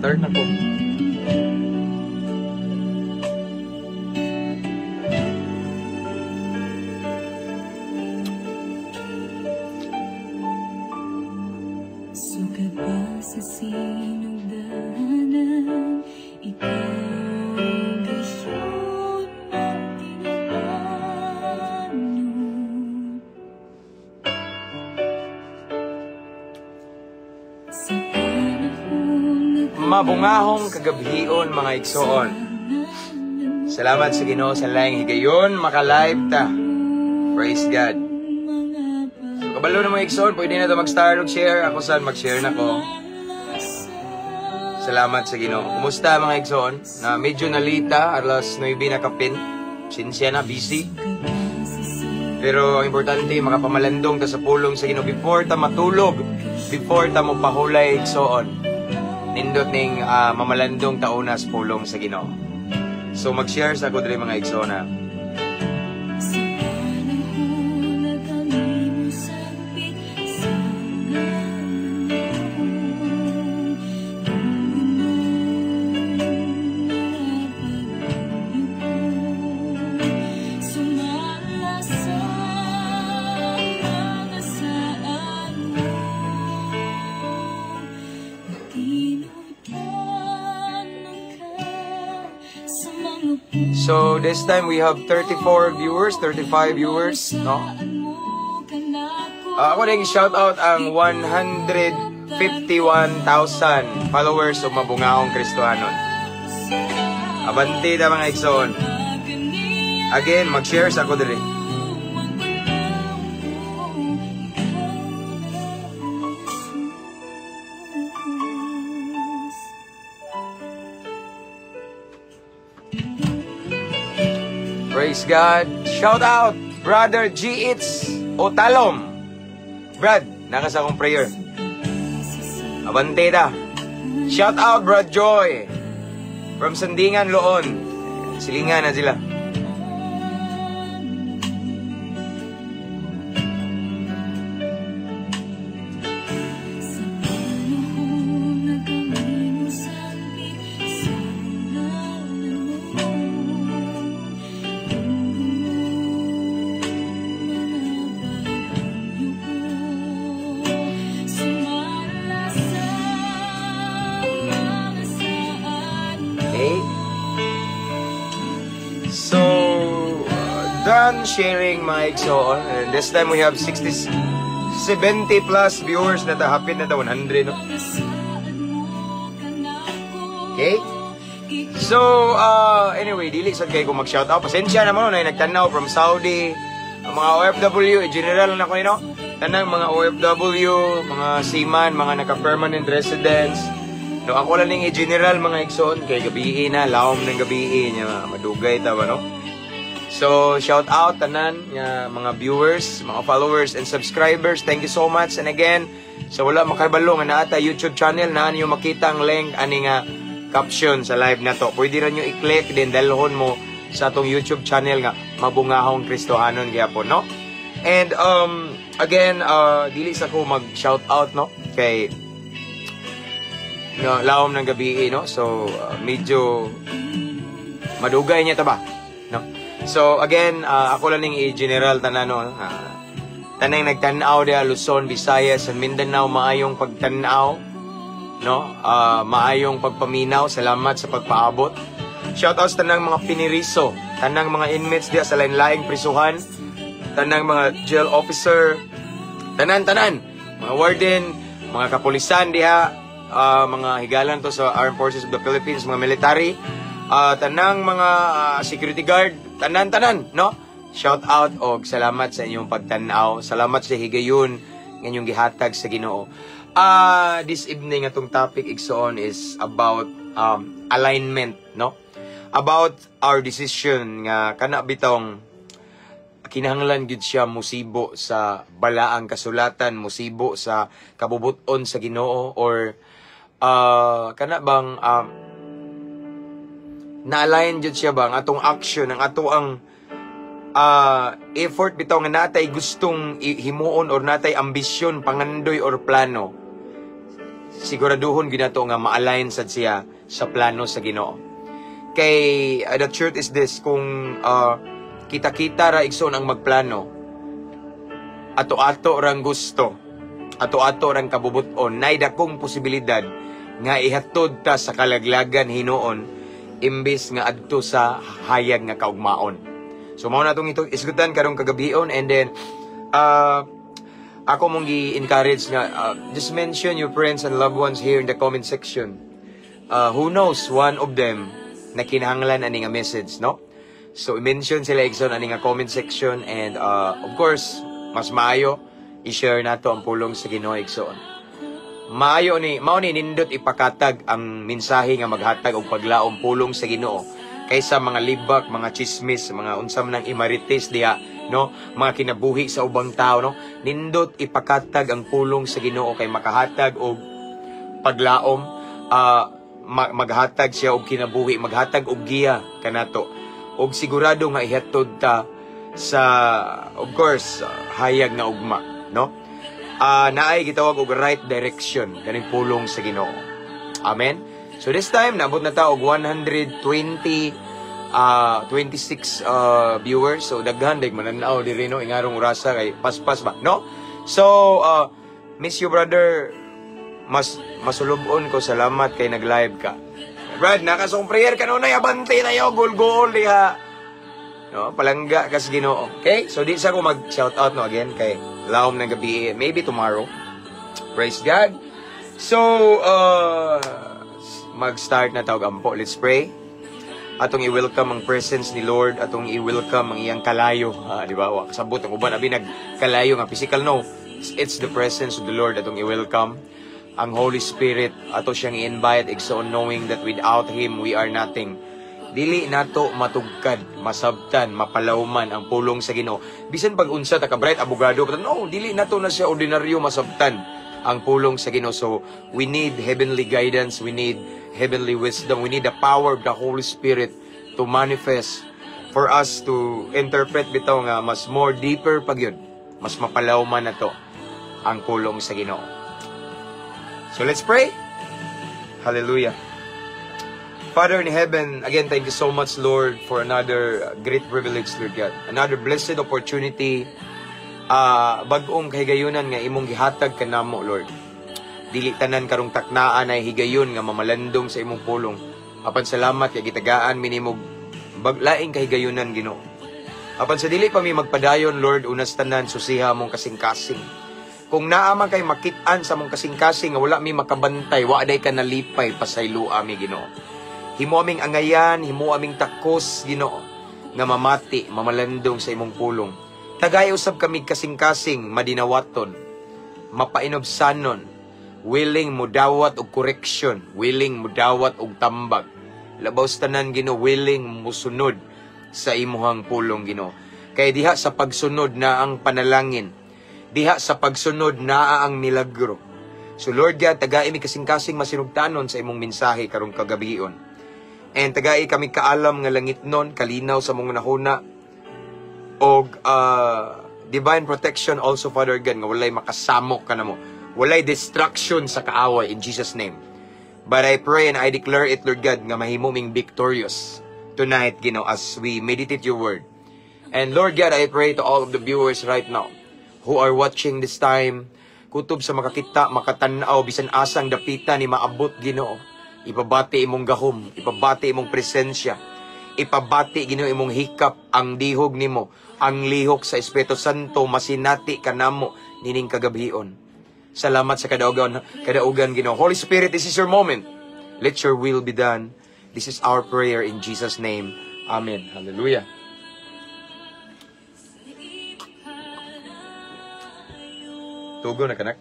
Start na ko. Sukat ba sa sinugdanan, ikaw gayon mo tinatanong? Sa panahon na Mabungahong kagabhion, mga igsoon. Salamat sa Ginoo sa laing higayon, maka-live ta. Praise God. So, kabalo na, mga igsoon, pwede na ito mag-start og share. Ako saan mag-share na ko. Salamat sa Ginoo. Kumusta, mga igsoon? Na medyo nalita, alas 9 na kapin. Sinsya na, busy. Pero ang importante, makapamalandong ta sa pulong sa Ginoo before ta matulog, before ta mo pahulay, igsoon. Nindot ning mamalandong tauna sa pulong sa Ginoo. So mag-share sa ako diri, mga igsoon na. Sa panahon na kami mosangpit sa ngalan mo, mga pag-ayuko, sumala sa mga saan mo, Tinudanan ka sa mga So this time we have 34 viewers, 35 viewers, no? Ako rin shout out ang 151,000 followers of Mabungaong Kristohanon. Abante ta, mga igsoon. Again, mag-share sa ako diri. Praise God. Shout out, Brother G. It's Otalom. Brad, naka sa akong prayer. Abante ta. Shout out, Brad Joy. From Sandingan, Loon. Silingan na sila. Sa panahon na kami mosangpit sa ngalan mo, mga pag-ayuko, sumala sa mga saan mo. Okay? So, done sharing, mga igsoon. And this time we have 60, 70 plus viewers na ta. Hapit na ta 100, no? Okay? So, anyway, dili sad kay ko mag-shout out. Pasensya naman, no, na nagtanaw from Saudi, ang mga OFW, eh, general na ko no? Tanang mga OFW, mga seaman, mga naka-permanent residents. No, ako lang ning i-general, mga igsoon, kay gabii na, lawom ng gabii niya, madugay ta ba, no? So, shout out tanan nga mga viewers, mga followers and subscribers. Thank you so much. And again, sa wala makabalo nga naa ta YouTube channel, naa niyo makita ang link ani nga caption sa live na to. Pwede ra nyo i-click din dalhon mo sa atong YouTube channel nga Mabungahong Kristohanon gyapon, no? And again, dili sa ko mag shout out, no, kay no, lawom ng gabi, no? So medyo madugay niya ta ba, no? So again, ako lang ning i-general tanan, no. Tanang nagtan-aw diha Luzon, Visayas, and Mindanao, maayong pagtan-aw, no? Maayong pagpaminaw, salamat sa pagpaabot. Shout out sa tanang mga piniriso, tanang mga inmates diha sa lain-laing prisuhan, tanang mga jail officer, tanan-tanan, mga warden, mga kapulisan diha, mga higalan to sa Armed Forces of the Philippines, mga military, tanang mga security guard, tanan-tanan, no? Shout out og salamat sa inyong pagtan-aw. Salamat sa higayon nga inyong gihatag sa Ginoo. This evening atong topic, igsoon, is about alignment, no? About our decision nga kana bitong kinahanglan gid siya musibo sa balaang kasulatan, musibo sa kabubuton sa Ginoo, or kana bang na-align jud siya ba ang atong action, ang ato ang effort bitaw nga natay gustong himuon or natay ambisyon, pangandoy or plano. Siguraduhon ginato nga ma-align sad siya sa plano sa Ginoo. Kay the truth is this, kung kita-kita ra, igsoon, ang magplano, ato-ato rang gusto, ato-ato rang kabubuton, nay dakong posibilidad nga ihatod ta sa kalaglagan hinuon imbes nga adto sa hayag nga kaugmaon. So mao na atong ito isgutan karong kagabion, and then ako mong gi-encourage nga just mention your friends and loved ones here in the comment section. Who knows, one of them na kinahanglan ani nga message, no? So i-mention sila, igsoon, ani nga comment section, and of course, mas maayo i-share nato ang pulong sa Ginoo, igsoon. Maayo ni, mao ni nindot ipakatag ang mensahe nga maghatag og paglaom, pulong sa Ginoo, kaysa mga libak, mga chismis, mga unsa man ang imarites diha, no? Mga kinabuhi sa ubang tao, no? Nindot ipakatag ang pulong sa Ginoo kay makahatag og paglaom, maghatag siya og kinabuhi, maghatag og giya kanato. Og sigurado nga ihatod ta sa, of course, hayag nga ugma, no? Naay gitawag og right direction kaning pulong sa Ginoo. Amen. So this time naabot na ta og 120 26 viewers. So daghan dag mananaw diri, no, ingarong orasa kay paspas ba, no? So miss you, brother. Mas masulubon ko, salamat kay nag-live ka. Brad, nakasong prayer kanunay, abante na yo, gulgol diha. No, palangga kas Ginoo. Okay? So di sa ko mag shout out, no, again kay laom ng gabi, maybe tomorrow. Praise God. So mag-start na tawag ampo. Let's pray. Atong i-welcome ang presence ni Lord, atong i-welcome ang iyang kalayo. Ah, di ba? Wa kasabot ang uban abi nagkalayo nga physical, no. It's the presence of the Lord atong i-welcome. Ang Holy Spirit ato siyang i-invite, igsoon, knowing that without Him we are nothing. Dili nato matugkad, masabtan, mapalawman ang pulong sa Ginoo. Bisan pag unsa ta ka bright abogado, but no, dili nato na siya ordinaryo masabtan ang pulong sa Ginoo. So we need heavenly guidance, we need heavenly wisdom, we need the power of the Holy Spirit to manifest for us to interpret bitaw nga mas more deeper pag yun, mas mapalawman na to ang pulong sa Ginoo. So let's pray. Hallelujah. Father in heaven, again, thank you so much, Lord, for another great privilege, Lord God. Another blessed opportunity, bag-ong kahigayunan nga imong gihatag kanamo, Lord. Dili tanan karong taknaan ay higayon nga mamalandong sa imong pulong. Apan salamat kay gitagaan minimog baglaing kahigayunan, Ginoo. Apan sa dili pa mi magpadayon, Lord, unas tanan susiha mong kasing-kasing. Kung naa man kay makit-an sa mong kasing-kasing nga wala mi makabantay, wa day ka nalipay, pasayloa mi, Ginoo. Himo aming angayan, himo aming takos, Ginoo, nga mamati, mamalandong sa imong pulong. Tagay usab kami kasing-kasing madinawaton, mapainobsanon, willing mudawat og correction, willing mudawat og tambag. Labaw sa tanan, Ginoo, willing musunod sa imuhang pulong, Ginoo. Kay diha sa pagsunod na ang panalangin. Diha sa pagsunod naa ang milagro. So Lord God, tagai mi kasing-kasing masinugtanon sa imong mensahe karong kagabion. And tagai kami kaalam nga langitnon, kalinaw sa mong nahuna, og divine protection also, Father God, nga walay makasamok kanamo. Walay destruction sa kaaway in Jesus' name. But I pray and I declare it, Lord God, nga mahimo ming victorious tonight, Ginoo, as we meditate your word. And Lord God, I pray to all of the viewers right now who are watching this time, kutob sa makakita, makatanaw, bisan asang dapita ni maabot, Ginoo. Ipabati imong gahom, ipabati imong presensya, ipabati, Ginoo, imong hikap, ang dihog nimo, ang lihok sa Espiritu Santo masinati kanamo nining kagabhion. Salamat sa kadaugan, kadaugan, Ginoo. Holy Spirit, this is your moment. Let your will be done. This is our prayer in Jesus' name. Amen. Hallelujah. Tugo na kanak.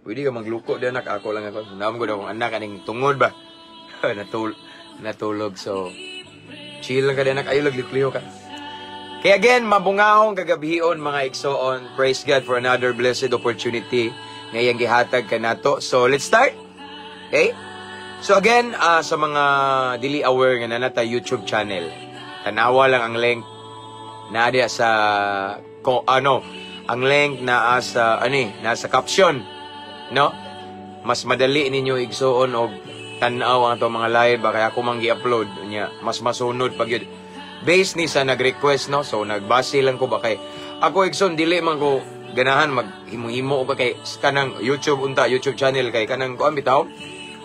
Pwede ka magluko di anak. Ako lang ako. Naam ko daw akong anak aning tungod ba. Natulog. So, chill lang ka di anak. Ayo lang lipliho ka. Kaya again, mabungahong kagabion, mga igsoon. Praise God for another blessed opportunity ngayong gihatag ka nato. So, let's start. Okay? So again, sa mga dili aware nga naa na YouTube channel, tanawa lang ang link na diya sa ko ano, ang link naa sa ano eh, nasa caption, no? Mas madali ninyo, igsuon, og tan-aw ang atong mga live ba kaya ako mang gi-upload nya mas masunod pag yun. Base ni sa nag-request, no? So nagbase lang ko ba kay ako, igsoon, dili man ko ganahan maghimo-himo ko kay kanang YouTube unta, YouTube channel, kay kanang kuan bitaw,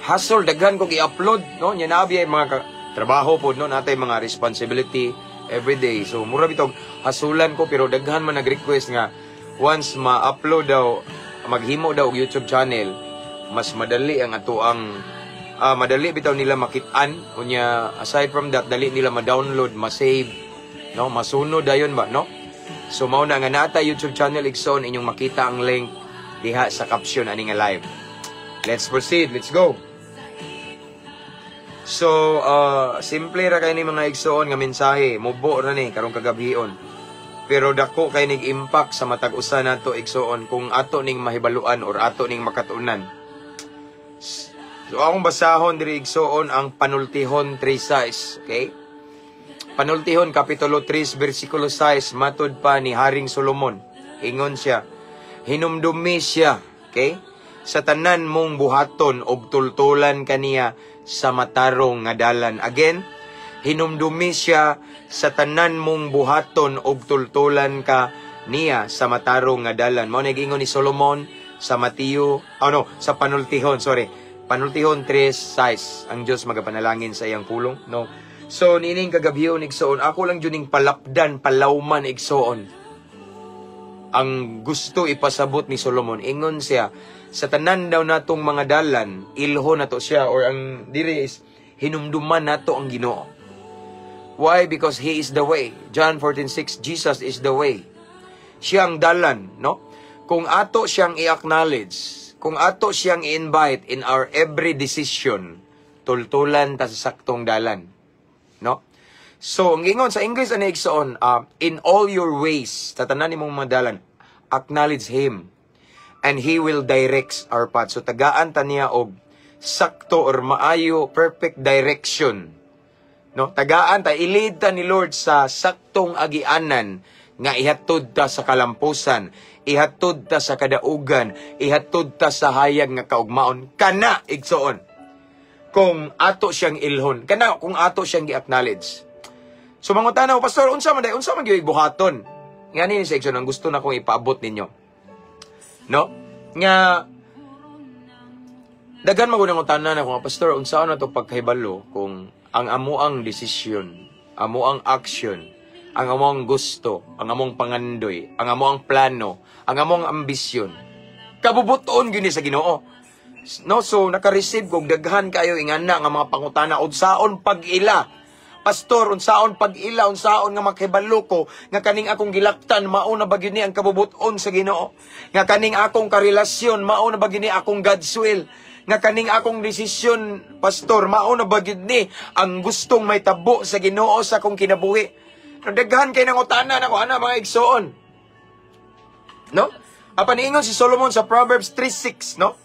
hassle, daghan ko gi-upload, no? Nya nabi ay mga trabaho pod, no? Natay mga responsibility every day, so mura bitaw hasulan ko. Pero daghan man nag-request nga once ma-upload daw, maghimo daw og YouTube channel, mas madali ang ato ang madali bitaw nila makit-an. Unya, aside from that, dali nila ma-download, ma-save, no? Masunod dayon ba, no? So mao na nga nata YouTube channel, igsoon. Inyong makita ang link diha sa caption ani nga live. Let's proceed, let's go. So simple ra kay ni, mga igsoon, nga mensahe. Mubo ra ni karong kagabhion, pero dako kay nig impact sa matag usa nato, igsoon, kung ato ning mahibaluan or ato ning makatunan. So akong basahon diri, igsoon, ang Panultihon 3:6, okay? Panultihon kapitulo 3 bersikulo 6, matud pa ni Haring Solomon. Ingon siya, "Hinumdumi siya," okay? "Sa tanan mong buhaton og tultulan kaniya sa matarong nga dalan." Again, "Hinumdumi siya sa tanan mong buhaton og tultulan ka niya sa matarong nga dalan." Mao na giingon ni Solomon sa Mateo, oh no, sa Panultihon, sorry. Panultihon 3:6. Ang Diyos magapanalangin sa iyang pulong, no? So niining kagabhion, igsoon, ako lang jud ning palapdan, palawman, igsoon, ang gusto ipasabot ni Solomon. Ingon siya, sa tanan daw natong mga dalan, ilho nato siya, or ang diri is hinumduman nato ang Ginoo. Why? Because He is the way. John 14:6, Jesus is the way. Siya ang dalan, no? Kung ato siyang i-acknowledge, kung ato siyang i-invite in our every decision, tultulan ta sa saktong dalan. No? So, ang ingon sa English ani, igsoon, "In all your ways," sa tanan nimong mga dalan, "acknowledge Him and He will direct our path." So, tagaan ta niya og sakto or maayo, perfect direction. No? Tagaan ta, i-lead ta ni Lord sa saktong agianan nga ihatod ta sa kalampusan, ihatod ta sa kadaugan, ihatod ta sa hayag nga kaugmaon. Kana, igsoon, kung ato siyang ilhon, kana kung ato siyang gi-acknowledge. So mangutana ko, "Pastor, unsa man day, unsa man gyud buhaton?" Nga ni section ang gusto na kong ipaabot ninyo. No? Nga daghan man gud nangutana na ko, "Pastor, unsaon na to pagkahibalo kung ang amoang desisyon, amoang action, ang among gusto, ang among pangandoy, ang among plano, ang among ambisyon, kabubuton gyud ni sa Ginoo?" No, so naka-receive kog daghan kayo ingana nga mga pangutana, "Unsaon pag-ila? Pastor, unsaon pag-ila, unsaon nga makahibalo ko nga kaning akong gilaktan mao na ba gyud ni ang kabubuton sa Ginoo? Nga kaning akong karelasyon mao na ba gyud ni akong God's will? Nga kaning akong desisyon, pastor, mao na ba gyud ni ang gustong may tabo sa Ginoo sa akong kinabuhi?" No, daghan kay nangutana nako ana, mga igsoon. No? Apan niingon si Solomon sa Proverbs 3:6, no?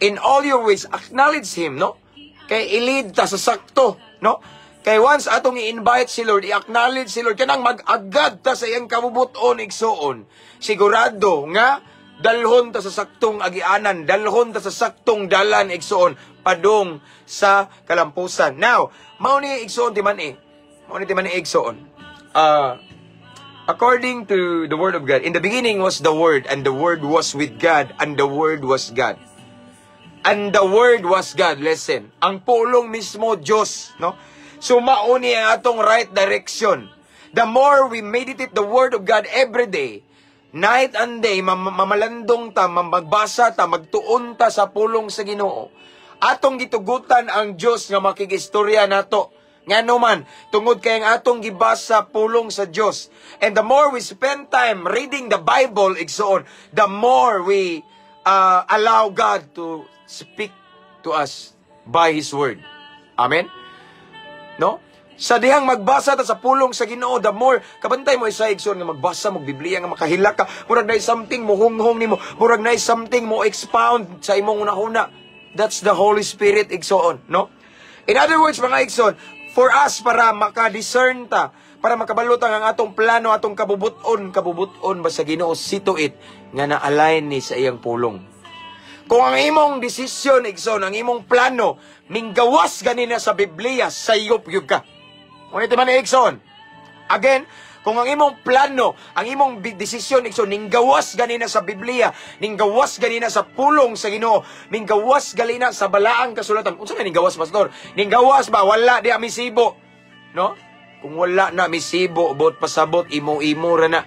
"In all your ways acknowledge Him," no? Kay i-lead ta sa sakto, no? Kay once atong i-invite si Lord, i-acknowledge si Lord, kanang mag-agad ta sa iyang kabubuton, igsoon. Sigurado nga dalhon ta sa saktong agianan, dalhon ta sa saktong dalan, igsoon, padung sa kalampusan. Now, mao ni, igsoon, timan eh. Mao ni timan eh, igsoon. According to the Word of God, "In the beginning was the Word, and the Word was with God, and the Word was God." And the Word was God. Listen, ang pulong mismo Diyos, no? So mauni ang atong right direction. The more we meditate the Word of God every day, night and day, mamalandong ta, magbasa ta, magtuon ta sa pulong sa Ginoo. Atong gitugutan ang Dios nga makigistorya nato. Ngano man, tungod kay ang atong gibasa pulong sa Dios. And the more we spend time reading the Bible, igsoon, the more we allow God to speak to us by His Word. Amen? No? Sa dihang magbasa ta sa pulong sa Ginoo, the more kabantay mo isa, igsoon, nga magbasa mo Biblia nga makahilak ka, murag na something mo hunghong nimo, murag na something mo expound sa imong hunahuna. That's the Holy Spirit, igsoon, no? In other words, mga igsoon, for us para maka-discern ta, para makabalo ta ang atong plano, atong kabubuton, kabubuton ba sa Ginoo, see to it nga na-align ni sa iyang pulong. Kung ang imong desisyon, igsoon, ang imong plano, minggawas ganina sa Biblia, sayop gyud ka. Ngunit man, igsoon. Again, kung ang imong plano, ang imong desisyon, igsoon, ninggawas ganina sa Biblia, ninggawas ganina sa pulong sa Ginoo, ninggawas ganina sa balaang kasulatan. Unsa man ninggawas, pastor? Ninggawas ba wala di misibo? No? Kung wala na misibo, bot pasabot imo-imo ra na.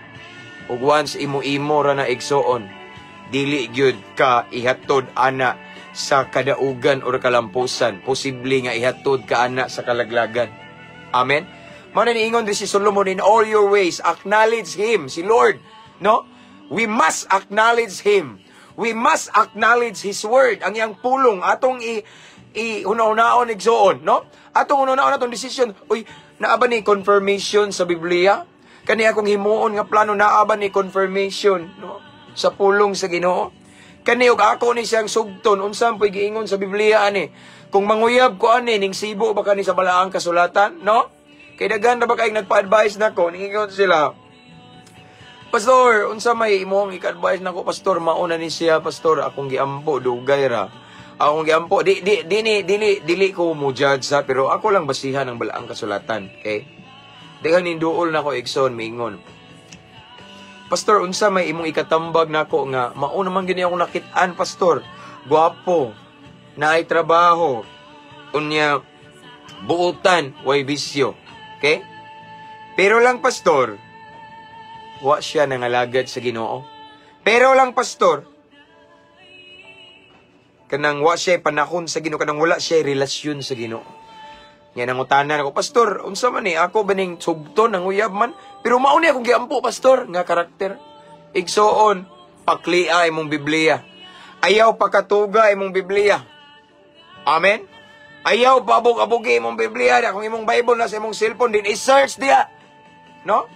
Ug once imo-imo ra na, igsoon, dili gyud ka ihatod ana sa kadaugan or kalampusan. Posible nga ihatod ka ana sa kalaglagan. Amen. Mao na niingon din si Solomon, "In all your ways, acknowledge Him," si Lord. No? We must acknowledge Him. We must acknowledge His word, ang iyang pulong, atong i i una-unaon, igsoon, no? Atong una-unaon atong decision, uy, naa ba ni confirmation sa Biblia? Kani akong himuon nga plano, naa ba ni confirmation, no? Sa pulong sa Ginoo? Kani og ako ni siyang sugton, unsa po'y giingon sa Biblia ani? Kung manguyab ko ani, ning sibo ba kani sa balaang kasulatan, no? Kay daghan na ba kay nagpa-advise nako, ningingon sila, "Pastor, unsa may imong ika-advise nako, pastor? Mauna ni siya, pastor, akong giampo dugay ra. Akong giampo, di di di ni dili dili ko mo judge sa, pero ako lang basihan ang balaang kasulatan, okay?" Daghan ning duol nako, igsoon, miingon, "Pastor, unsa may imong ikatambag nako nga mao naman gini akong nakit-an, pastor. Gwapo, naay trabaho, unya buutan, way bisyo. Okay? Pero lang, pastor, wa siya nangalagad sa Ginoo. Pero lang, pastor, kanang wa siya panahon sa Ginoo, kanang wala siya relasyon sa Ginoo." Nya nangutana ako, "Pastor, unsa man ni ako baning sugton ang uyab man? Pero mao ni akong giampo, pastor, nga karakter." Igsoon, paklia imong Biblia. Ayaw pakatuga imong Biblia. Amen? Ayaw paabog-abogi imong Biblia. Kung imong Bible na sa imong cellphone din, i-search diya. No?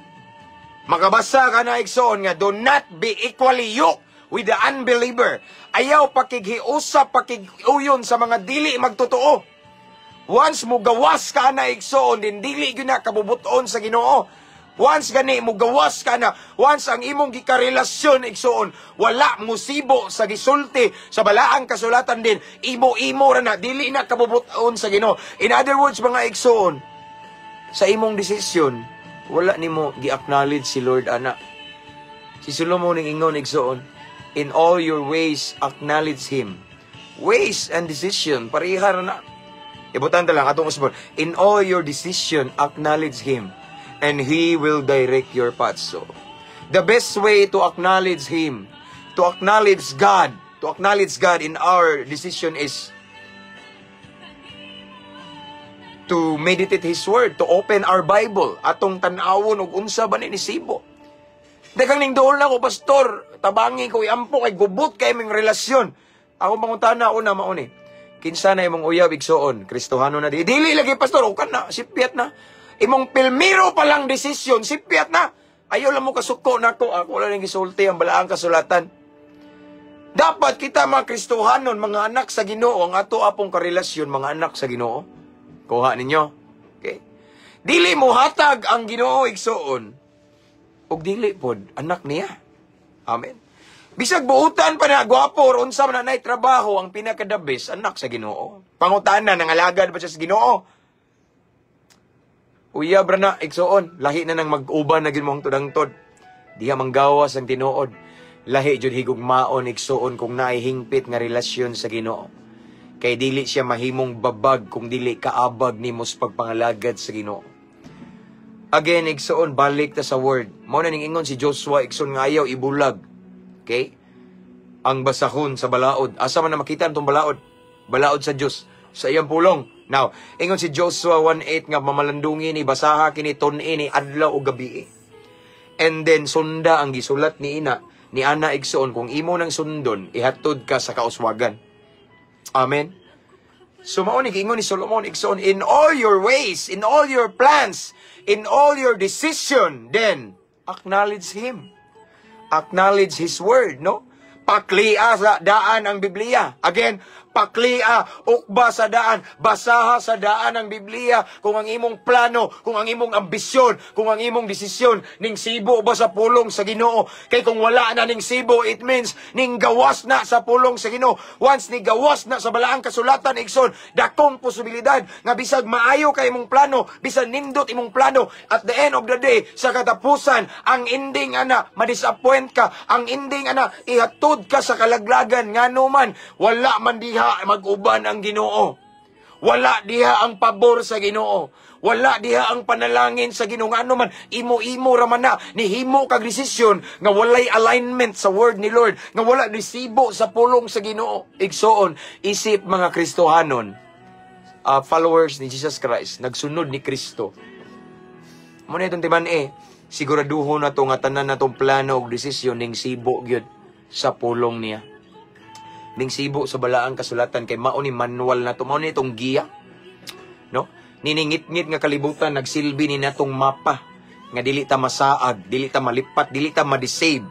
Makabasa ka na, igsoon, nga do not be equally yoked with the unbeliever. Ayaw pakighiusa, pakiguyon sa mga dili magtotoo. Once mo gawas ka na, igsoon, din dili gyud na kabubuton sa Ginoo. Once gani mo gawas ka na, once ang imong gikarelasyon, igsoon, wala mo sibo sa gisulti sa balaang kasulatan din, imo-imo ra na, dili na kabubuton sa Ginoo. In other words, mga igsoon, sa imong desisyon, wala nimo gi-acknowledge si Lord ana. Si Solomon ning ingon, igsoon, "In all your ways acknowledge Him." Ways and decision, pareha ra na. Ibutan ta lang atong usbon. In all your decision, acknowledge Him, and He will direct your paths. So, the best way to acknowledge Him, to acknowledge God in our decision is to meditate His Word, to open our Bible, atong tan-awon og unsa ba ni nisibo. Daghang ning duol na ko, "Pastor, tabangi ko iampo kay gubot kay imong relasyon." Ako pangutana una mao ni. Kinsa na imong uyab, igsoon? Kristohano na di? "Dili lagi, pastor," o na, sipyat na. Imong pilmiro pa lang desisyon, sipyat na. Ayaw lang mo kasuko nako, ako lang ning gisulti ang balaang kasulatan. Dapat kita mga Kristohanon, mga anak sa Ginoo, ang ato apong karelasyon, mga anak sa Ginoo. Kuha ninyo. Okay? Dili mo hatag ang Ginoo, igsoon, ug dili pod anak niya. Amen. Bisag buutan pa na, gwapo, or unsa man na nay trabaho, ang pinaka the best, anak sa Ginoo. Pangutana, nangalagad ba siya sa Ginoo? Uyab ra na, igsoon. Lahi na nang mag-uban na gyud mo ang tudangtod. Diha manggawas ang tinuod. Lahi jud higugmaon, igsoon, kung naay hingpit nga relasyon sa Ginoo. Kay dili siya mahimong babag kung dili kaabag nimo sa pagpangalagad sa Ginoo. Again, igsoon, balik ta sa word. Mao na ning ingon si Joshua, igsoon, nga ayaw ibulag. Okay? Ang basahon sa balaod. Asa man na makita itong balaod? Balaod sa Dios sa iyang pulong. Now, ingon si Joshua 1:8 nga mamalandungi ni, basaha kini, tun-i ni adlaw o gabi. And then sunda ang gisulat ni ina ni ana, igsoon. Kung imo nang sundon, ihatod ka sa kauswagan. Amen. So mao ni giingon ni Solomon, igsoon, in all your ways, in all your plans, in all your decision, then acknowledge Him. Acknowledge His word, no? Paklia sa daan ang Biblia. Again, Paklia, ukba sa daan, basaha sa daan ang Biblia kung ang imong plano, kung ang imong ambisyon, kung ang imong desisyon ning sibo ba sa pulong sa Ginoo. Kay kung wala na ning sibo, it means ning gawas na sa pulong sa Ginoo. Once ni gawas na sa balaang kasulatan, igsoon, dakong posibilidad nga bisag maayo kay imong plano, bisan nindot imong plano, at the end of the day, sa katapusan, ang ending ana, madisappoint ka, ang ending ana, ihatod ka sa kalaglagan. Ngano man, wala man diha mag-uban ang Ginoo. Wala diha ang pabor sa Ginoo. Wala diha ang panalangin sa Ginoo. Ngano man, imo-imo ra man na, nihimo kag desisyon nga walay alignment sa word ni Lord, nga wala resibo sa pulong sa Ginoo. Igsoon, isip mga Kristohanon, followers ni Jesus Christ, nagsunod ni Kristo. Mao na itong timan eh, siguraduhon na to nga tanan na tong plano og desisyon ning sibo gyud sa pulong niya. Ning sibo sa balaang kasulatan kay mao ni manual na to, mao ni itong giya. No? Niningit-ngit nga kalibutan, nagsilbi ni natong mapa nga dili ta masaag, dili ta malipat, dili ta ma-deceive.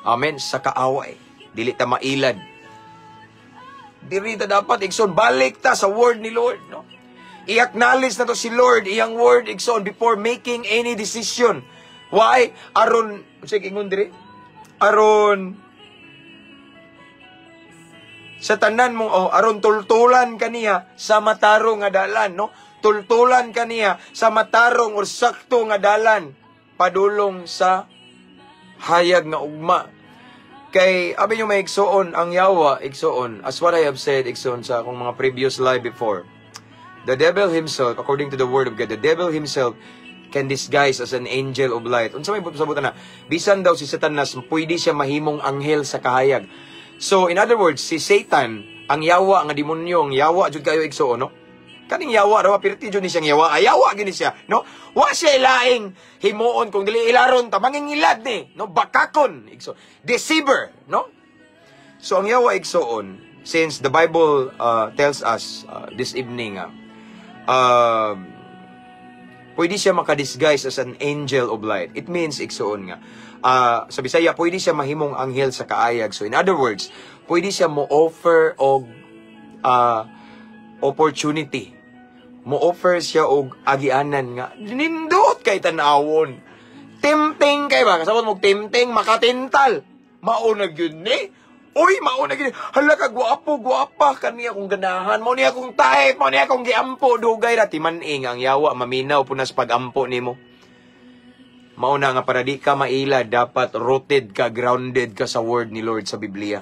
Amen, sa kaaway, dili ta mailad. Diri ta dapat, igsoon, balik ta sa word ni Lord, no? I-acknowledge na to si Lord, iyang word, igsoon, before making any decision. Why? Aron, sige, ingon diri? Aron, sa tanan mo, oh, aron tultulan kaniya sa matarong nga dalan, no? Tultulan kaniya sa matarong or sakto nga dalan padulong sa hayag nga ugma. Kay abi nyo, may igsuon, ang yawa, igsuon, as what I have said, igsuon, sa akong mga previous live before. The devil himself, according to the word of God, the devil himself can disguise as an angel of light. Unsa may sabutan na? Bisan daw si Satanas, pwede siya mahimong anghel sa kahayag. So, in other words, si Satan, ang yawa nga demonyo, ang yawa jud kayo, igsuon, no? Kaning yawa raw, pirti jud ni siyang yawa. Ay, yawa gini siya, no? Wa siya ilaing himuon kung dili ilaron ta, mangingilad ni, no? Bakakon, igsoon. Deceiver, no? So ang yawa, igsoon, since the Bible tells us this evening, pwede siya makadisguise as an angel of light. It means, igsoon nga, sa Bisaya, pwede siya mahimong anghel sa kaayag. So in other words, pwede siya mo offer og opportunity. Mo offer siya og agianan nga nindot kay tan-awon. Tempting kay ba? Kasabot mo tempting, makatintal. Mao na gyud ni. Uy, mao na gyud. Hala ka gwapo, gwapa kaniya kung ganahan. Mao niya akong type, mao niya akong giampo dugay ra timan-ing ang yawa maminaw punas pag-ampo nimo. Mao na nga para di ka maila, dapat rooted ka, grounded ka sa word ni Lord sa Biblia.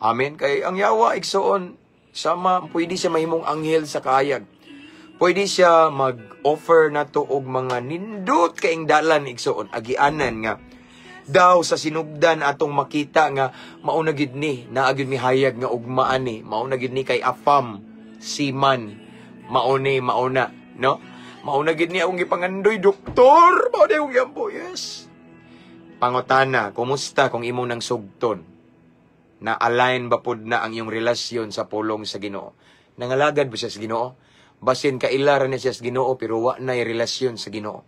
Amen. Kay ang yawa, igsoon, sama pwede siya mahimong anghel sa kaayag. Pwede siya mag-offer na to og mga nindot kaing dalan, igsoon, agianan nga daw sa sinugdan atong makita nga mao na gid ni, naa gyud mi hayag nga ugmaan ni, mao na gid ni kay afam siman, mao ni, mao na, no, mao na gid ni akong gipangandoy, doktor, mao ni akong giampo. Yes, pangutana, kumusta kung imong nang sugton na align ba pod na ang iyong relasyon sa pulong sa Ginoo? Nangalagad ba siya sa Ginoo? Basin kaila ra niya siya sa Ginoo pero wa na relasyon sa Ginoo.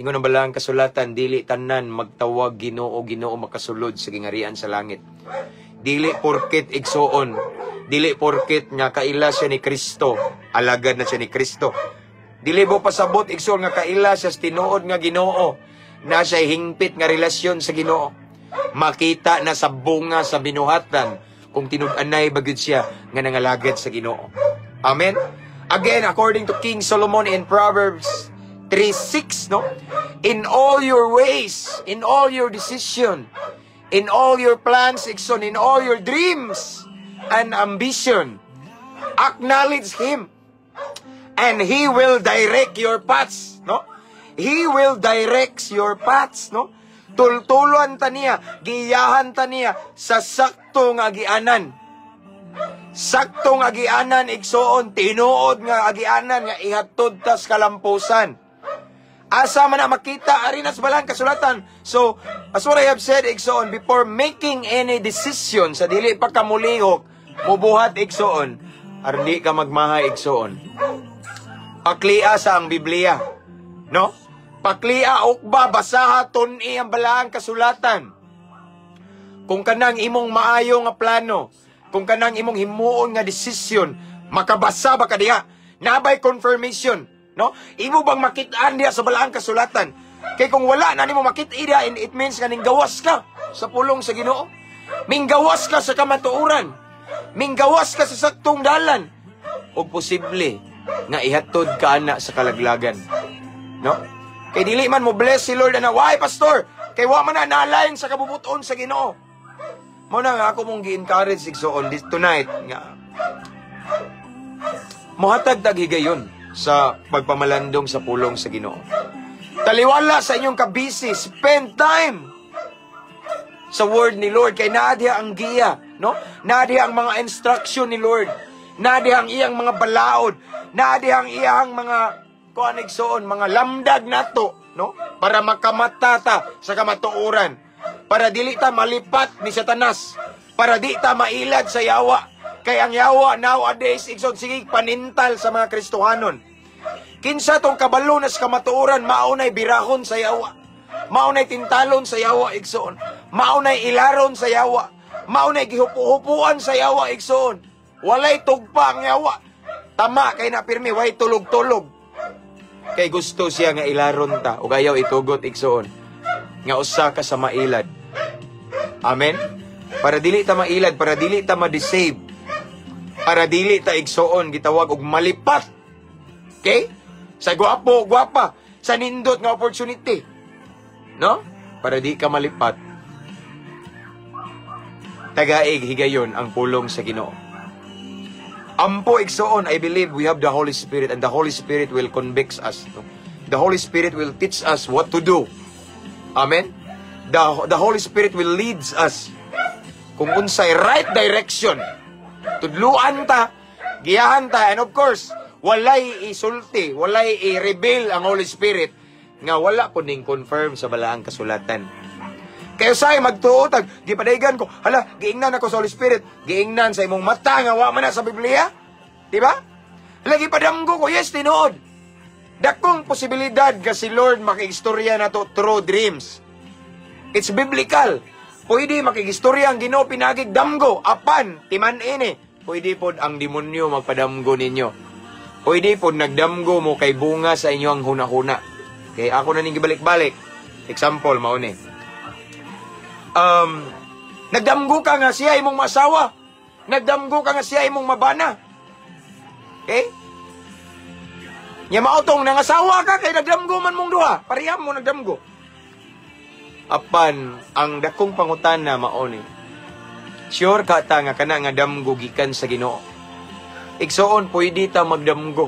Ingon ang balaang kasulatan, dili tanan magtawag "Ginoo, Ginoo" makasulod sa gingarian sa langit. Dili porket, igsoon, dili porket nga kaila siya ni Kristo, alagad na siya ni Kristo. Dili mo pasabot, igsoon, nga kaila siya sa tinuod nga Ginoo, na siya hingpit nga relasyon sa Ginoo. Makita na sa bunga sa binuhatan kung tinud-anay ba gyud siya nga nangalagad sa Ginoo. Amen. Again, according to King Solomon in Proverbs 3:6, no? In all your ways, in all your decision, in all your plans, igsoon, in all your dreams and ambition, acknowledge Him. And He will direct your paths, no? He will direct your paths, no? Tultulan ta niya, giyahan ta niya sa sakto nga agianan. Saktong agianan, igsoon, tinuod nga agianan nga ihatod tas kalampusan. Asa man na makita ari na sa balaan kasulatan. So, as what I have said, igsoon, before making any decision sa dili pa ka mulihok, mubuhat, igsoon, aron di ka magmahay, igsoon. Paklia sa ang Biblia. No? Paklia, ukba, basaha, tun-i ang balaang kasulatan. Kung kanang imong maayo nga plano, kung Kung kanang imong himuon nga decision, makabasa ba ka diha? Naa bay confirmation, no? Imo bang makit-an diha sa balaang kasulatan? Kay kung wala na nimo makit diha, and it means nga gawas ka sa pulong sa Ginoo. Minggawas ka sa kamatuoran. Minggawas ka sa saktong dalan. Og posible nga ihatod ka ana sa kalaglagan. No? Kay dili man mo bless si Lord ana, "Why, pastor?" Kay wa man na na-align sa kabubuton sa Ginoo. Mao na nga ako mong gi-encourage, igsoon, this tonight nga mohatag tag higayon sa pagpamalandong sa pulong sa Ginoo. Taliwala sa inyong kabisi, spend time sa word ni Lord kay naa diha ang giya, no? Naa diha ang mga instruction ni Lord. Naa diha ang iyang mga balaod. Naa diha ang iyang mga kuan, igsoon, mga lamdag nato, no? Para makamata ta sa kamatuoran. Para dili ta malipat ni Satanas. Para di ta mailad sa yawa. Kay ang yawa nowadays, igsoon, sige panintal sa mga Kristohanon. Kinsa tong kabalo na sa kamatuoran, mao nay birahon sa yawa. Mao nay tintalon sa yawa, igsoon. Mao nay ilaron sa yawa. Mao nay gihupo-hupuan sa yawa, igsoon. Walay tugpa ang yawa. Tama kay na pirmi, way tulog-tulog. Kay gusto siya nga ilaron ta ug ayaw itugot, igsoon, nga usa ka sa mailad. Amen. Para dili ta mailad, para dili ta ma-deceive. Para dili ta, igsoon, gitawag og malipat. Okay? Sa gwapo, gwapa, sa nindot nga opportunity. No? Para di ka malipat. Tagaig higayon ang pulong sa Ginoo. Ampo, igsoon, I believe we have the Holy Spirit and the Holy Spirit will convict us. No? The Holy Spirit will teach us what to do. Amen? The Holy Spirit will leads us kung unsay right direction. Tudluan ta, giyahan ta, and of course, walay isulti, walay i-reveal ang Holy Spirit nga wala po ning confirm sa balaang kasulatan. Kaya say magtuo tag gipadaygan ko, hala, giingnan ako sa Holy Spirit, giingnan sa imong mata nga wa man na sa Biblia. Di ba? Lagi padamgo ko, yes, tinuod. Dakong posibilidad nga si Lord makiistorya nato through dreams. It's biblical. Pwede makigistorya ang Ginoo pinagig damgo, apan timan ini. Pwede pod ang demonyo magpadamgo ninyo. Pwede pod nagdamgo mo kay bunga sa inyo ang huna-huna. Kay ako na ning gibalik-balik. Example mao ni. Nagdamgo ka nga siya imong masawa. Nagdamgo ka nga siya imong mabana. Okay? Nya mao tong nangasawa ka kay nagdamgo man mong duha. Pareha mo nagdamgo. Apan ang dakong pangutana mao ni. Sure ka ta nga kana nga damgo gikan sa Ginoo? Igsoon, pwede ta magdamgo.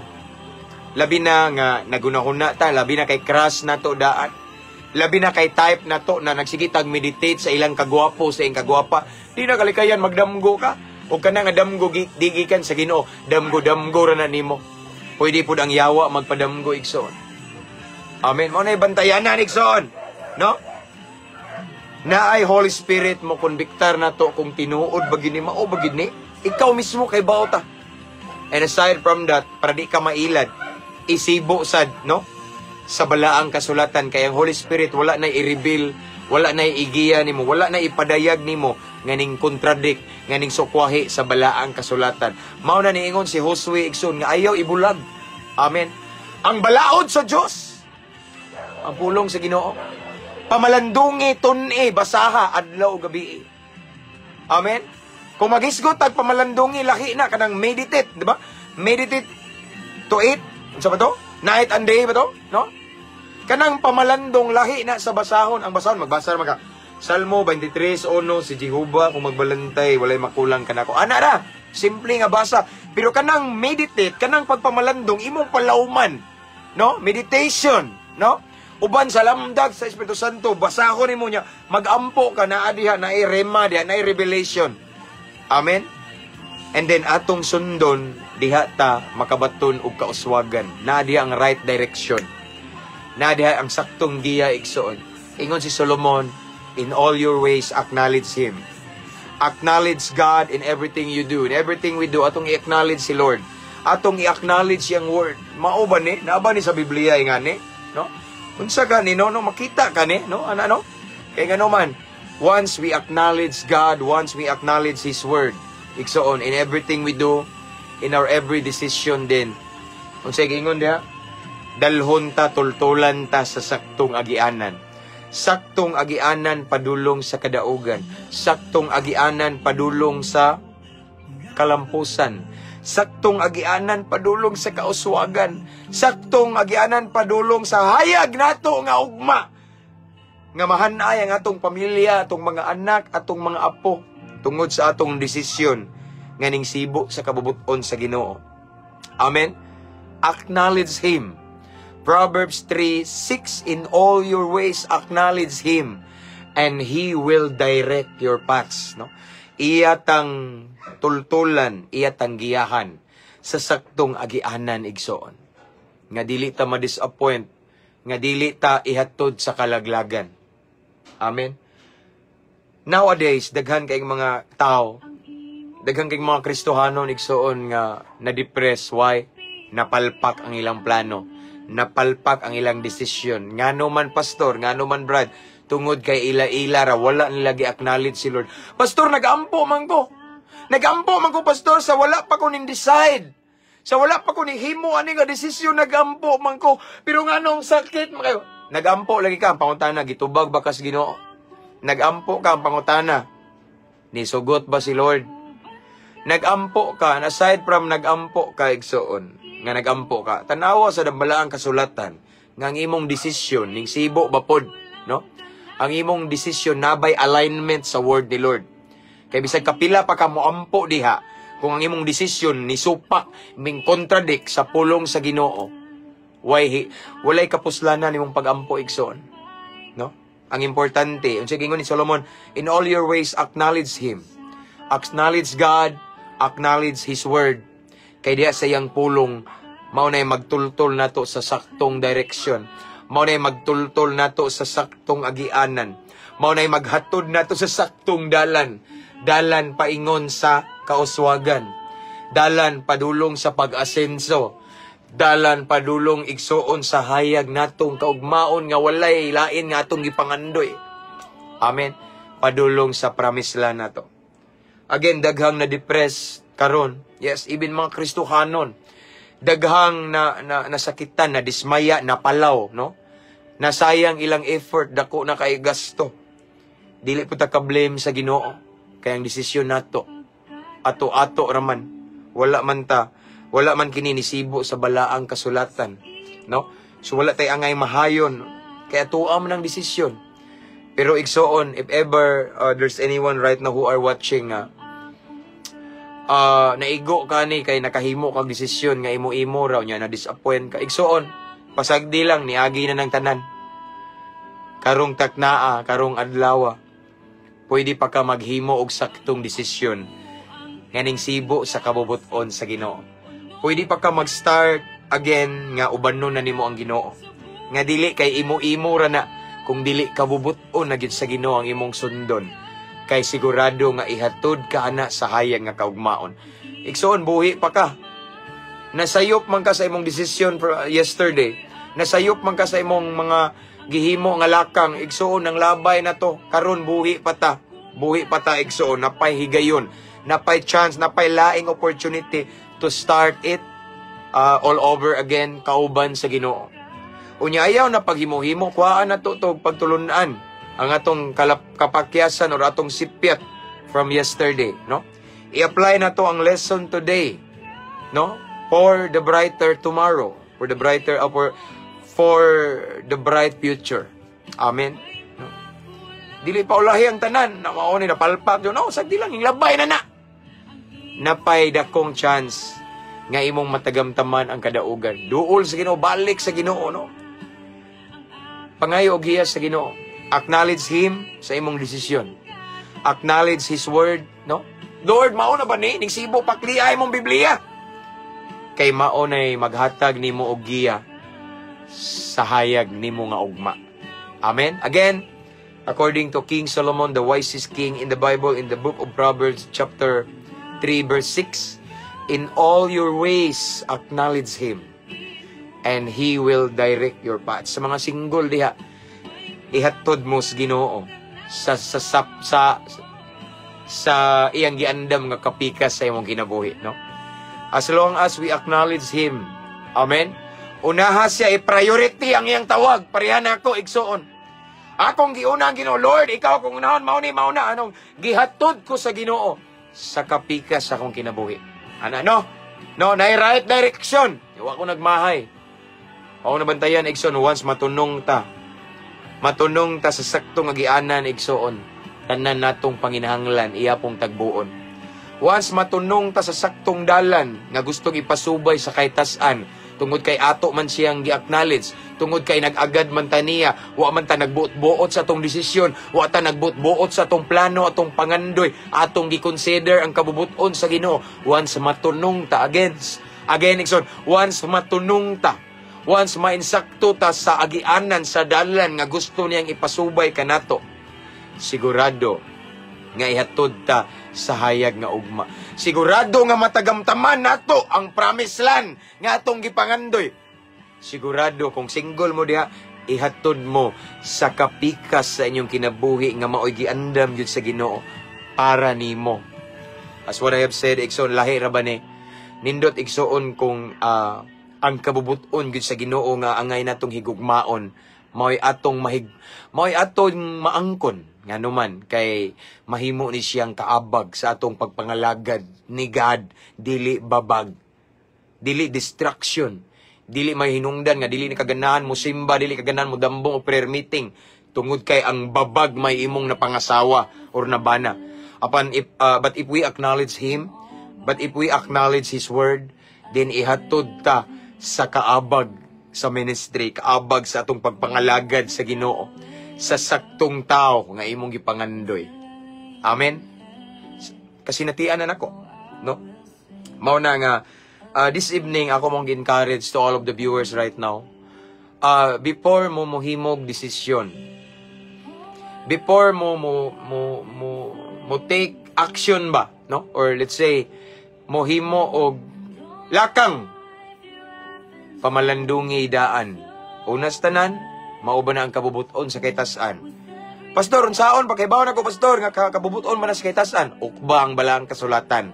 Labi na nga nagunahuna ta, labi na kay crush nato daan. Labi na kay type nato na nagsige tag meditate sa ilang kagwapo, sa ilang kagwapa. Di na kalikayan magdamgo ka. O kana nga damgo di gikan sa Ginoo, damgo-damgo ra na nimo. Pwede pud ang yawa magpadamgo, igsoon. Amen. Mao na bantayanan, igsoon. No? Naay Holy Spirit mo konbiktar nato kung tinuod ba gini, mao ba gini? Ikaw mismo kay ta. And aside from that, para di ka mailad, isibo sad, no? Sa balaang kasulatan kay ang Holy Spirit wala na i-reveal, wala na igiya nimo, wala na ipadayag nimo nga ning contradict, nga ning sukwahi sa balaang kasulatan. Mao na niingon si Josue, igsoon, nga ayaw ibulag. Amen. Ang balaod sa Dios. Ang pulong sa Ginoo. Pamalandungi, tun-i, basaha, adlaw gabi. Amen. Kung maghisgot tag pamalandungi, laki na kanang meditate, di ba? Meditate to it. Unsa ba to? Night and day ba to? No? Kanang pamalandong lahi na sa basahon. Ang basahon, magbasa naman ka. Salmo 23:1, "Si Jehova kung magbalantay, walay makulang kanako." Ana ra, simple nga basa. Pero kanang meditate, kanang pagpamalandong, imong palauman. No? Meditation, no? Uban sa lamdag sa Espiritu Santo, basahon nimo niya, magampo ka naa diha, naay rema diha, naay revelation. Amen. And then atong sundon diha ta makabaton og kauswagan. Naa diha ang right direction. Naa diha ang saktong giya, igsoon. Ingon si Solomon, "In all your ways acknowledge Him." Acknowledge God in everything you do. In everything we do, atong i-acknowledge si Lord. Atong i-acknowledge iyang word. Mao ba ni? Naa ba ni sa Biblia nga ni? No? Unsa gani, no? No, makita ka ni, no? Ano ano? Kay ngano man, once we acknowledge God, once we acknowledge His word, Igsoon, in everything we do, in our every decision din. Unsay giingon diha? Dalhon ta, tultulan ta sa saktong agianan. Saktong agianan padulong sa kadaugan. Saktong agianan padulong sa kalampusan. Saktong agianan padulong sa kauswagan. Saktong agianan padulong sa hayag nato nga ugma. Nga mahanay ang atong pamilya, atong mga anak, atong mga apo tungod sa atong desisyon nga ning sibo sa kabubuton sa Ginoo. Amen. Acknowledge Him. Proverbs 3:6, "In all your ways acknowledge Him, and He will direct your paths," no? Iya tang tultulan, iya tang giyahan sa saktong agianan, igsoon. Nga dili ta ma-disappoint, nga dili ta ihatod sa kalaglagan. Amen. Nowadays, daghan kayong mga tao, daghan kayong mga Kristohanon, igsoon, nga na-depress. Why? Napalpak ang ilang plano. Napalpak ang ilang desisyon. Ngano man, pastor? Ngano man, brad? Tungod kay ila-ila ra, wala nila gi-acknowledge si Lord. Pastor, nag-ampo man ko. Nag-ampo man ko, pastor, sa wala pa ko nin-decide. Sa wala pa ko ni himo ani nga desisyon, nag-ampo man ko. Pero nganong sakit man kayo? Nag-ampo lagi ka, ang pangutana, gitubag ba kas Ginoo? Nag-ampo ka, ang pangutana, nisugot ba si Lord? Nag-ampo ka, and aside from nag-ampo ka, igsoon, nga nag-ampo ka, tanawa sa dambalaang kasulatan, nga ang imong desisyon, ning sibo ba pod, no? Ang imong desisyon nabay alignment sa word ni Lord. Kay bisag kapila pa ka moampo diha, kung ang imong desisyon ni supak, ming contradict sa pulong sa Ginoo, walay kapuslanan imong pagampo, igsoon. No? Ang importante, unsa gingon ni Solomon, "In all your ways acknowledge Him." Acknowledge God, acknowledge His word. Kay diha sa iyang pulong, mao nay magtultol nato sa saktong direction. Mao nay magtultol nato sa saktong agianan. Mao nay maghatod nato sa saktong dalan. Dalan paingon sa kauswagan. Dalan padulong sa pag-asenso. Dalan padulong, igsoon, sa hayag natong kaugmaon nga walay lain nga atong gipangandoy. Amen. Padulong sa promised land nato. Again, daghang na-depress karon. Yes, even mga Kristohanon. Daghang na nasakitan, na dismaya, napalaw, no? Nasayang ilang effort, dako na kay gasto. Dili po ta ka-blame sa Ginoo. Kay ang desisyon nato, ato-ato raman. Wala man kini nisibo sa balaang kasulatan, no? So wala tay angay mahayon kay atoa man ang desisyon. Pero igsoon, if ever there's anyone right now who are watching naigo ka ni kay nakahimo kag desisyon nga imo-imo raw nya na disappoint ka. Igsoon, pasagdi lang, niagi na ng tanan. Karong taknaa, karong adlaw, pwede pa ka maghimo og saktong desisyon nga ning sibo sa kabubuton sa Ginoo. Pwede pa ka mag-start again nga ubanon na nimo ang Ginoo. Nga dili kay imo-imo ra na kung dili kabubuton na gyud sa Ginoo ang imong sundon. Kay sigurado nga ihatod ka ana sa hayag nga kaugmaon. Igsoon, buhi pa ka. Nasayop man ka sa imong desisyon for yesterday. Nasayop man ka sa imong mga gihimo nga lakang. Igsoon, ang labay na to. Karon buhi pa ta. Buhi pa ta, igsoon. Napay higayon. Napay chance, napay laing opportunity to start it all over again kauban sa Ginoo. Unya ayaw na paghimo-himo, kuhaan na to pagtulunan ang atong kapakyasan or atong sipyat from yesterday, no? I-apply na to ang lesson today, no? For the brighter tomorrow, for the bright future. Amen. No? Dili pa ulahi ang tanan, na mao ni napalpak no, sagdi lang labay na na. Napay dakong chance nga imong matagamtaman ang kadaugan. Duol sa Ginoo, balik sa Ginoo, no? Pangayo og giya sa Ginoo. Acknowledge Him sa imong desisyon. Acknowledge His word, no? Lord, mao na ba ni? Ning sibo pakliay imong Biblia. Kay mao nay maghatag nimo og giya sa hayag nimo nga ugma. Amen. Again, according to King Solomon, the wisest king in the Bible, in the book of Proverbs chapter 3 verse 6, "In all your ways acknowledge Him, and He will direct your path." Sa mga single diha, ihatod mo sa Ginoo sa Sa iyang giandam nga kapikas sa imong kinabuhi, no? As long as we acknowledge Him. Amen? Unaha siya, i-priority ang iyang tawag. Pareha na ako, igsuon. Akong giuna ang Ginoo, "Lord, ikaw akong unahon, mao ni, mao na, anong gihatod ko sa Ginoo sa kapikas sa akong kinabuhi." Ana, no? No, na right direction. Wa ko nagmahay. Ako nabantayan, igsoon, once matunong ta. Matunong ta sa saktong agianan, igsoon. Tanan natong panginahanglan, iya pong tagbuon. Once matunong ta sa saktong dalan nga gustong ipasubay sa kaytas-an, tungod kay ato man siyang gi-acknowledge, tungod kay nag-agad man ta niya, wa man ta nagbuot-buot sa atong desisyon, wa ta nagbuot-buot sa atong plano, atong pangandoy, atong gi-consider ang kabubuton sa Ginoo. Once matunong ta against, again, igsoon, once matunong ta, once mainsakto ta sa agianan, sa dalan nga gusto niyang ipasubay kanato, sigurado nga ihatod ta sa hayag nga ugma. Sigurado nga matagamtaman nato ang promised land nga atong gipangandoy. Sigurado kung single mo diha, ihatod mo sa kapikas sa inyong kinabuhi nga maoy giandam gyud sa Ginoo para nimo. As what I have said, igsoon, lahi ra ba ni? Nindot, igsoon, kung ang kabubuton gyud sa Ginoo nga angay natong higugmaon, maoy atong maangkon, nganuman kay mahimo ni siyang kaabag sa atong pagpangalagad ni God, dili babag, dili distraction, dili may hinungdan nga dili ni kaganahan mo simba, dili kaganahan mo dambong o prayer meeting tungod kay ang babag may imong napangasawa or nabana. Apan if but if we acknowledge Him, but if we acknowledge His word, then ihatod ta sa kaabag sa ministry, kaabag sa atong pagpangalagad sa Ginoo, sa saktong tao nga imong gipangandoy. Amen. Kasi natian na nako, no? Mao na nga this evening ako mong encourage to all of the viewers right now. Before mo mohimog desisyon, before mo take action ba, no? Or let's say mohimo og lakang, pamalandungi daan. Unas tanan, mao ba na ang kabubuton sa kaytas-an? "Pastor, unsaon pagkahibaw nako, Pastor, nga kabubuton man na sa kaytas-an?" Ukba ang balaang kasulatan.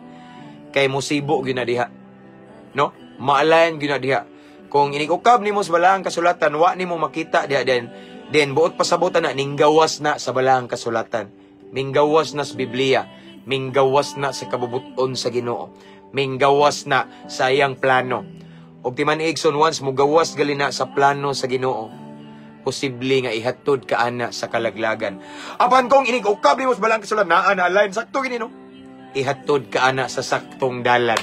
Kay musibo gyud na diha. No? Maalayan gyud na diha. Kung inikukab nimo sa balaang kasulatan, wa nimo makita diha, then buot pasabutan na ninggawas na sa balaang kasulatan. Minggawas na sa Biblia. Minggawas na sa kabubuton sa Ginoo. Minggawas na sa iyang plano. Og timan, igsoon, once mugawas gali na sa plano sa Ginoo, posible nga ihatod ka ana sa kalaglagan. Apan kung inig-ukab nimo sa balaang kasulatan, naa na align sakto gini, no? Ihatod ka ana sa saktong dalan.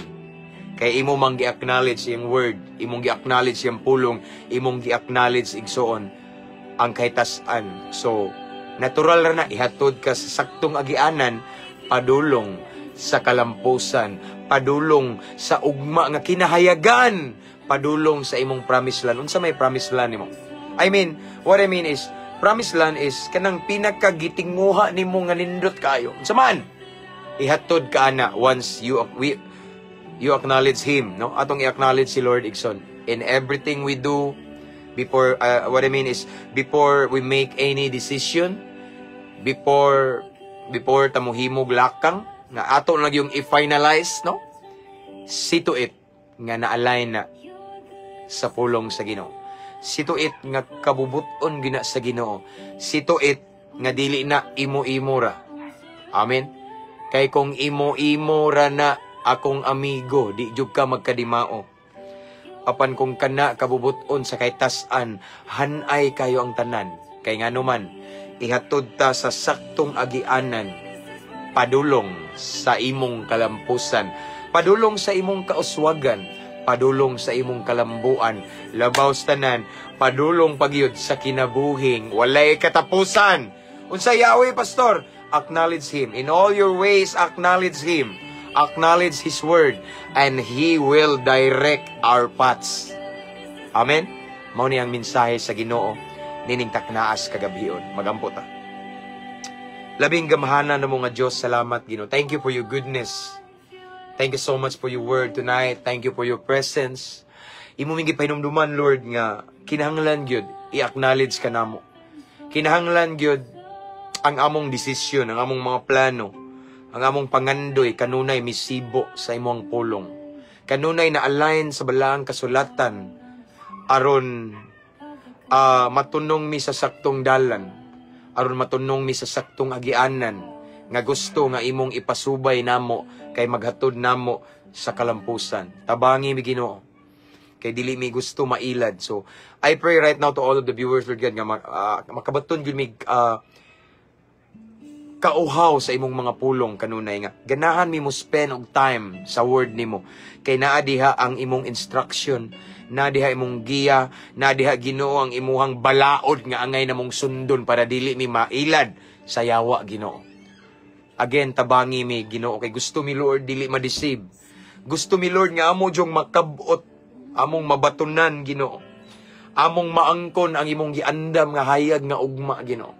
Kay imo mang gi-acknowledge yung word, imong gi-acknowledge yung pulong, imong gi-acknowledge, igsoon, ang kahitasan. So, natural ra na ihatod ka sa saktong agianan padulong sa kalampusan, padulong sa ugma nga kinahayagan, padulong sa imong promised land. Unsa may promised land nimo? I mean, what I mean is, promised land is kanang pinakagitinguha nimo nga nindot kaayo. Unsa man? Ihatod ka ana once you acknowledge Him, no? Atong i-acknowledge si Lord, igsoon, in everything we do before what I mean is before we make any decision, before ta mohimog lakang nga ato lang yung i-finalize, no? See to it nga na-align na sa pulong sa Ginoo. See to it nga kabubuton gina sa Ginoo. See to it nga dili na imo-imo ra. Amen. Kay kung imo-imo ra na, akong amigo, di jud ka magkadimao. Apan kung kana kabubuton sa kaytas-an, hanay kayo ang tanan. Kay ngano man, ihatod ta sa saktong agianan padulong sa imong kalampusan, padulong sa imong kauswagan, padulong sa imong kalambuan, labaw sa tanan, padulong pagyud sa kinabuhing walay katapusan. Unsa yawi, Pastor? Acknowledge Him. In all your ways, acknowledge Him. Acknowledge His word, and He will direct our paths. Amen? Mao ni ang mensahe sa Ginoo nining taknaas kagabhion. Magampo ta. Labing gamhanan na mo nga Diyos, salamat, Ginoo. Thank you for your goodness. Thank you so much for your word tonight. Thank you for your presence. Imo ming gipahinumduman, Lord, nga kinahanglan gyud i-acknowledge ka namo. Kinahanglan gyud ang among desisyon, ang among mga plano, Ang among pangandoy kanunay misibo sa imong pulong. Kanunay na align sa balaang kasulatan aron matunong mi sa saktong dalan, aron matunong mi sa saktong agianan nga gusto nga imong ipasubay namo kay maghatod namo sa kalampusan. Tabangi mi, Ginoo, kay dili mi gusto mailad. So I pray right now to all of the viewers, Lord God, nga makabaton gyud mi kauhaw sa imong mga pulong kanunay, nga ganahan mi mo spend og time sa word nimo kay naa diha ang imong instruction, naa diha imong giya, naa diha, Ginoo, ang imuhang balaod nga angay namong sundon para dili mi mailad sa yawa, Ginoo. Again, tabangi mi, Ginoo, kay gusto mi, Lord, dili ma-deceive. Gusto mi, Lord, nga amo jung makabot, among mabatunan, Ginoo, among maangkon ang imong giandam nga hayag nga ugma, Ginoo,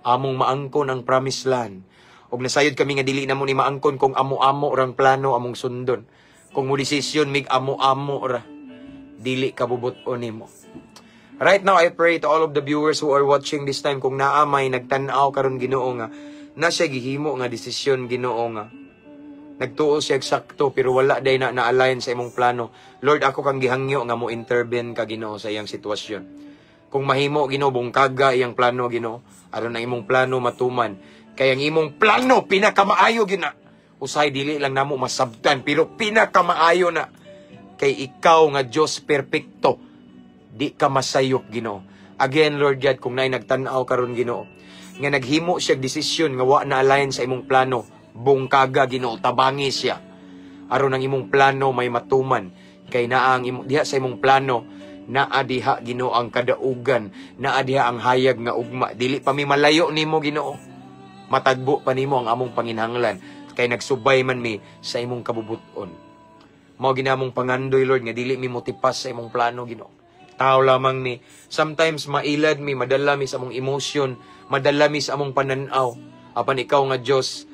among maangkon ang promised land. Ug nasayod kami nga dili namo ni maangkon kung amo-amo rang plano among sundon. Kung mo desisyon mig amo-amo ra, dili kabubut-on nimo. Right now, I pray to all of the viewers who are watching this time, kung naa may nagtan-aw karon, Ginoo, nga na siya gihimo nga desisyon, Ginoo, nga nagtuo siya sakto pero wala day na na-align sa imong plano. Lord, ako kang gihangyo nga mo intervene ka, Ginoo, sa iyang sitwasyon. Kung mahimo, Ginoo, bungkaga iyang plano, Ginoo, aron ang imong plano matuman. Kay ang imong plano pinakamaayo gina. Usahay dili lang namo masabtan pero pinakamaayo na. Kay ikaw nga Dios perpekto. Di ka masayop, Ginoo. Again, Lord God, kung naay nagtan-aw karon, Ginoo, nga naghimo siya desisyon nga wa na align sa imong plano, bungkaga, Ginoo, tabangi siya. Aron ang imong plano may matuman, kay naa ang imong diha sa imong plano, naa diha, Ginoo, ang kadaugan, naa diha ang hayag nga ugma. Dili pa mi malayo nimo, Ginoo. Matagbo pa nimo ang among panginhanglan kay nagsubay man mi sa imong kabubuton. Mao ginamong pangandoy, Lord, nga dili mi motipas sa imong plano, Ginoo. Tao lamang mi. Sometimes mailad mi, madala mi sa among emotion, madala mi sa among pananaw. Apan ikaw nga Dios,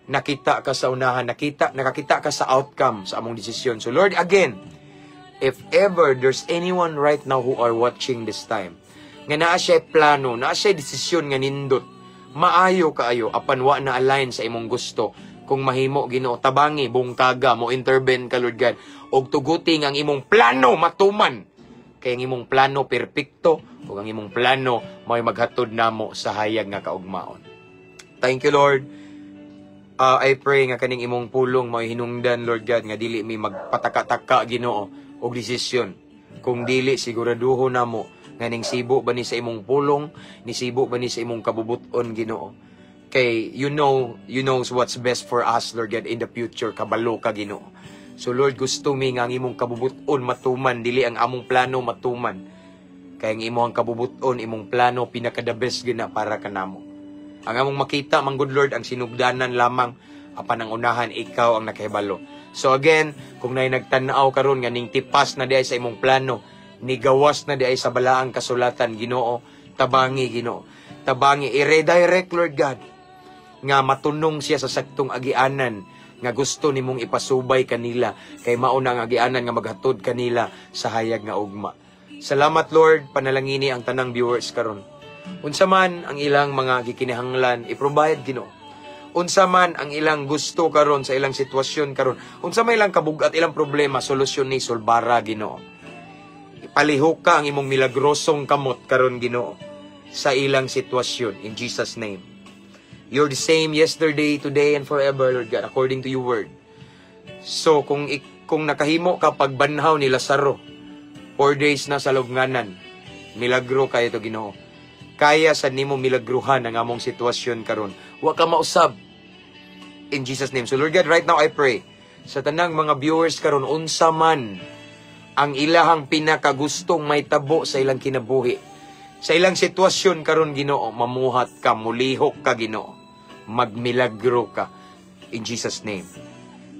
nakita ka sa unahan, nakakita ka sa outcome sa among desisyon. So Lord, again, if ever there's anyone right now who are watching this time, nga naa siya plano, naa siya desisyon nga nindot, maayo kaayo, apan wa na align sa imong gusto, kung mahimo, Ginoo, tabangi, bungkaga, mo intervene ka, Lord God, og tuguti nga ang imong plano matuman. Kay ang imong plano perpekto, ug ang imong plano mao'y maghatod namo sa hayag nga kaugmaon. Thank you, Lord. I pray nga kaning imong pulong mao'y hinungdan, Lord God, nga dili mi magpataka-taka, Ginoo, og desisyon. Kung dili siguraduho namo nga ning sibo ba ni sa imong pulong, ni sibo ba ni sa imong kabubuton, Ginoo. Kay you knows what's best for us, Lord God, in the future, kabalo ka, Ginoo. So Lord, gusto mi nga ang imong kabubuton matuman, dili ang among plano matuman. Kay ang imong kabubuton, imong plano, pinaka the best gina para kanamo. Ang among makita man gud, Lord, ang sinugdanan lamang, apan ang unahan, ikaw ang nakahibalo. So again, kung naay nagtan-aw karon nga ning tipas na diay sa imong plano, nigawas na diay sa balaang kasulatan, Ginoo, tabangi, Ginoo. Tabangi, i-redirect, Lord God, nga matunong siya sa saktong agianan nga gusto nimong ipasubay kanila kay mao na ang agianan nga maghatod kanila sa hayag nga ugma. Salamat, Lord, panalangini ang tanang viewers karon. Unsa man ang ilang mga gikinahanglan, i-provide, Ginoo. Unsa man ang ilang gusto karon sa ilang sitwasyon karon, unsa man ilang kabugat, ilang problema, solusyon ni solbara, Ginoo. Ipalihok ka ang imong milagrosong kamot karon, Ginoo, sa ilang sitwasyon, in Jesus' name. You're the same yesterday, today, and forever, Lord God, according to your word. So, kung nakahimo ka pagbanhaw ni Lazaro, 4 days na sa lubnganan, milagro kayo to, Ginoo. Kaya sa nimo milagruhan ang among sitwasyon karon. Wa ka mausab. In Jesus' name. So Lord God, right now I pray sa tanang mga viewers karon, unsa man ang ilahang pinakagustong may tabo sa ilang kinabuhi. Sa ilang sitwasyon karon, Ginoo, mamuhat ka, mulihok ka, Ginoo. Magmilagro ka in Jesus' name.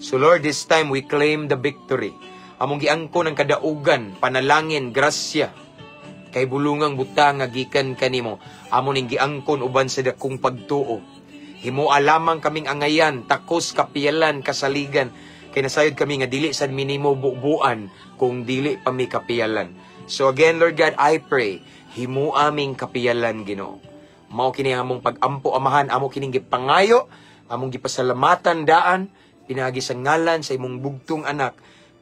So Lord, this time we claim the victory. Among giangkon ang kadaugan, panalangin, grasya kay bulungang butang nga gikan kanimo. Amo ning giangkon uban sa dakong pagtuo. Himoa lamang kaming angayan, takos kapiyalan, kasaligan. Kay nasayod kami nga dili sad minimo bubuan kung dili pa mi kapiyalan. So again, Lord God, I pray, himoa aming kapiyalan, Ginoo. Mao kini ang among pag-ampo, Amahan, amo kining gipangayo Among gipasalamatan daan pinaagi sa ngalan sa imong bugtong anak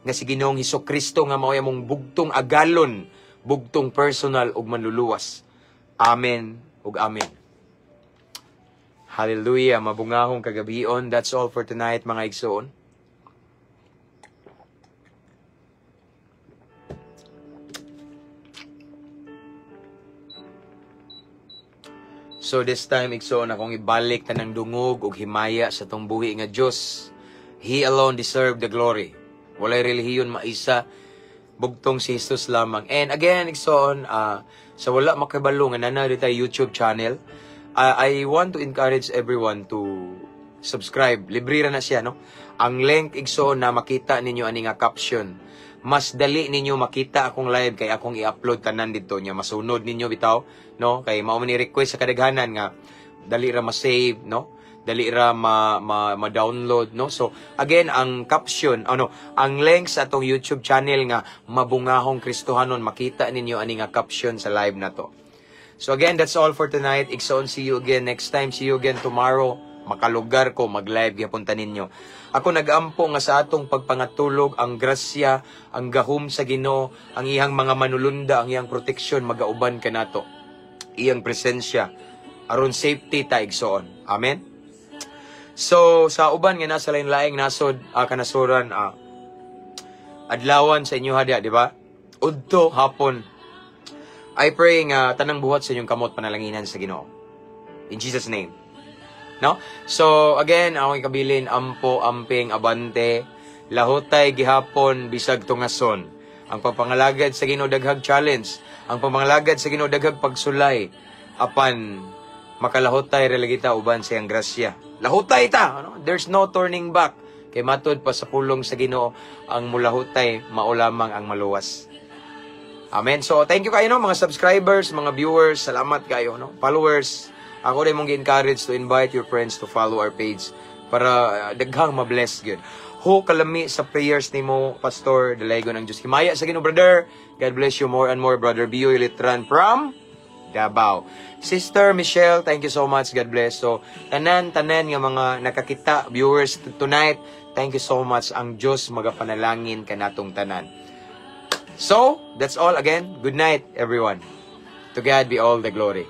nga si Ginoong Hesus Kristo, nga mao'y among bugtong agalon, bugtong personal ug manluluwas. Amen ug amen. Hallelujah, mabungahong kagabion. That's all for tonight, mga igsoon. So this time, igsoon, akong ibalik tanang dungog ug himaya sa tong buhi nga Dios. He alone deserve the glory. Walay relihiyon maisa, bugtong si Jesus lamang. And again, igsoon, sa wala makibalo nga naa na tayo YouTube channel, I want to encourage everyone to subscribe. Libre ra na siya, no? Ang link, igsoon, na makita ninyo ani nga caption. Mas dali ninyo makita akong live kay akong i-upload tanan dito nya masunod ninyo bitaw, no? Kay mao man ni request sa kadaghanan nga dali ra ma-save, no? Dali ra ma, ma, ma-download, no? So again, ang caption, ano, ang link sa atong YouTube channel nga Mabungahong Kristohanon, makita ninyo ani nga caption sa live na to. So again, that's all for tonight, igsoon. See you again next time. See you again tomorrow. Makalugar ko, mag-live gyapon ta ninyo. Ako nagampo nga sa atong pagpangatulog, ang grasya, ang gahom sa Ginoo, ang iyang mga manulunda, ang iyang proteksyon magauban kanato. Iyang presensya aron safety ta, igsoon. Amen. So sa uban nga nasa lain-laing nasod, kanasuran, adlawan sa inyo hadya, di ba? Udto hapon. I pray nga tanang buhat sa inyong kamot panalanginan sa Ginoo. In Jesus' name. No? So again, akong ikabilin, ampo, amping, abante, lahotay gihapon bisag tungason. Ang pagpangalagad sa Ginoo daghag challenge, ang pagpangalagad sa Ginoo daghag pagsulay, apan makalahotay ra lagi ta uban sa iyang grasya. Lahotay ta, ano? There's no turning back. Kay matud pa sa pulong sa Ginoo, ang mulahotay mao lamang ang maluwas. Amen. So thank you kayo, no, mga subscribers, mga viewers, salamat kayo, no, followers. Ako rin mong encourage to invite your friends to follow our page para daghang ma-bless gyud. Ho kalami sa prayers nimo, Pastor Dalaygon ng Diyos. Himaya sa Ginoo, brother. God bless you more and more, Brother Bio Litran from Davao. Sister Michelle, thank you so much. God bless. So, tanan-tanan nga mga nakakita, viewers tonight, thank you so much. Ang Diyos magapanalangin kanatong tanan. So, that's all again. Good night, everyone. To God be all the glory.